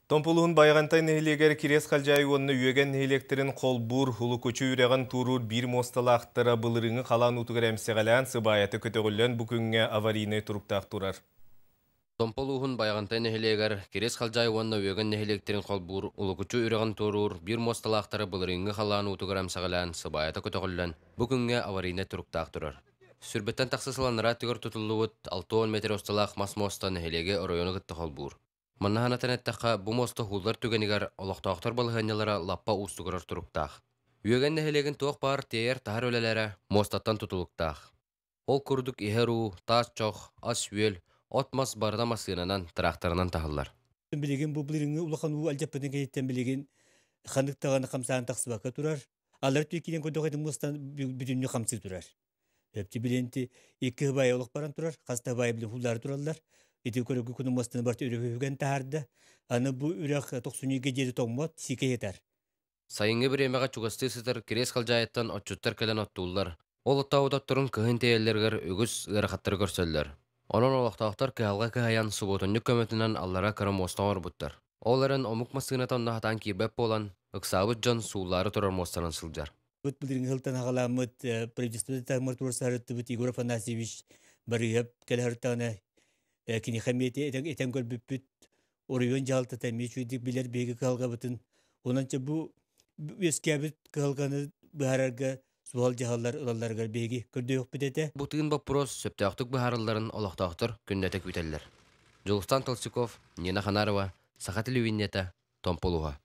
Томпо улууһун Байаҕантай нэһилиэгэр Кириэс Халдьаайы уонна Үөгэн нэһилиэктэрин холбуур Улукучу үрэҕин туоруур биир муосталаахтара былырыыҥҥы халаан уутугар эмсэҕэлээн, сыбаайата көтөҕүллэн бу күҥҥэ аварийнай туруктаах турар. Томпо улууһун Байаҕантай нэһилиэгэр Кириэс Халдьаайы уонна Үөгэн нэһилиэктэрин холбуур Улукучу үрэҕин туоруур биир муосталаахтара былырыыҥҥы халаан уутугар эмсэҕэлээн, сыбаайата көтөҕүллэн бу күҥҥэ аварийнай туруктаах турар. Сүрбэттэн тахса сыл анараа өттүгэр тутуллубут 60 метр усталаах мас муоста нэһилиэги оройуону кытта холбуур. Манна санатан эттэххэ, бу муоста уһууллар түгэнигэр олохтоохтор балаһыанньалара лаппа уустугурар туруктаах. Үөгэн нэһилиэгин туох баар тиэйэр-таһар үлэлэрэ муостаттан тутулуктаах. Ол курдук иһэр уу, таас чох, ас-үөл, от-мас барыта массыынанан, тыраахтарынан таһыллар. Билигин бу былырыыҥҥы улахан уу алдьаппытын кэнниттэн билигин ханнык даҕаны хамсаан тахсыбакка турар. Алар түүкинэн көрдөх этим муостан бүтүннүү хамсыы турар. Өптү билинти икки хыбай олох баран турар, хас да хыбай билин хуллары тураллар. Ити көрөгү күнү муостаны барты үрүһүгэн таһаарда. Аны бу үрэх тохсуньуга диэри тоҥмот, сиикэ хетар. Сайыҥҥы бириэмэҕэ чугастыы сытар Кириэс Халдьаайыттан отчуттар кэлэн оттууллар. Ол оттообут отторун кыһын тиэйэллэригэр үгүс ыарахаттары көрсөллөр. Онон олохтоохтор кыһалҕа кыһайан субуотунньук көмөтүнэн аллара кыра муоста оҥорбуттар. Ол эрэн омук массыыната онно сатаан киирбэт буолан, ыксаабыт дьон сууллаары турар муостанан сылдьар. Быт былырыҥҥы сылтан аҕаламмыт правительство таһымар туруорсарыттыбыт Егор Афанасьевич Барыһап кэлэһэртэҕинэ киниэхэ эмиэ этэн көрбүппүт оройуон дьаһалтата эмиэ үчүгэйдик билэр биһиги кыһалҕабытын. Онон чэ бу үөскээбит кыһалҕаны быһаарарга суһал дьаһаллар ылалларыгар биһиги көрдөһүөхпүт этэ. Бу тыын боппуруос сөптөөхтүк быһаарылларын олохтоохтор күннэтэ күүтэллэр. Дьулустан Толстяков, Нина Ханарова, Саха телевидениета, Томпо улууһа.